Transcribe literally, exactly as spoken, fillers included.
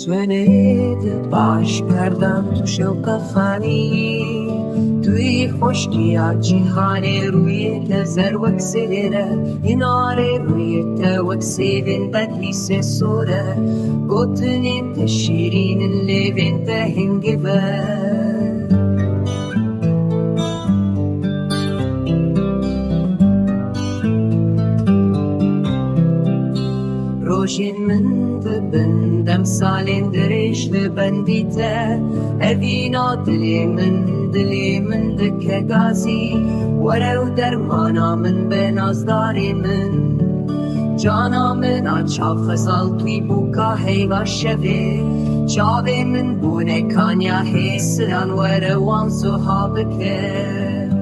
Min êd baş kerdam tu şewqe xanî, tu yî xweşkiya cîhanê rûyê te zer wek silêr e, hînarê rûyê te wek sêvên bedlîsê sor e, gotinên te şîrîn in lêvên te hingiv e. Rojên min dibin demsalên dirêj li bendî te. Evîna dilê min, dilê min dike gazî. Were û dermana min be, nazdarê min. Cana min a çav xezal tûy bûka heyva şevê. Çavê min bûne kanya hêsiran, were wan zuha bike.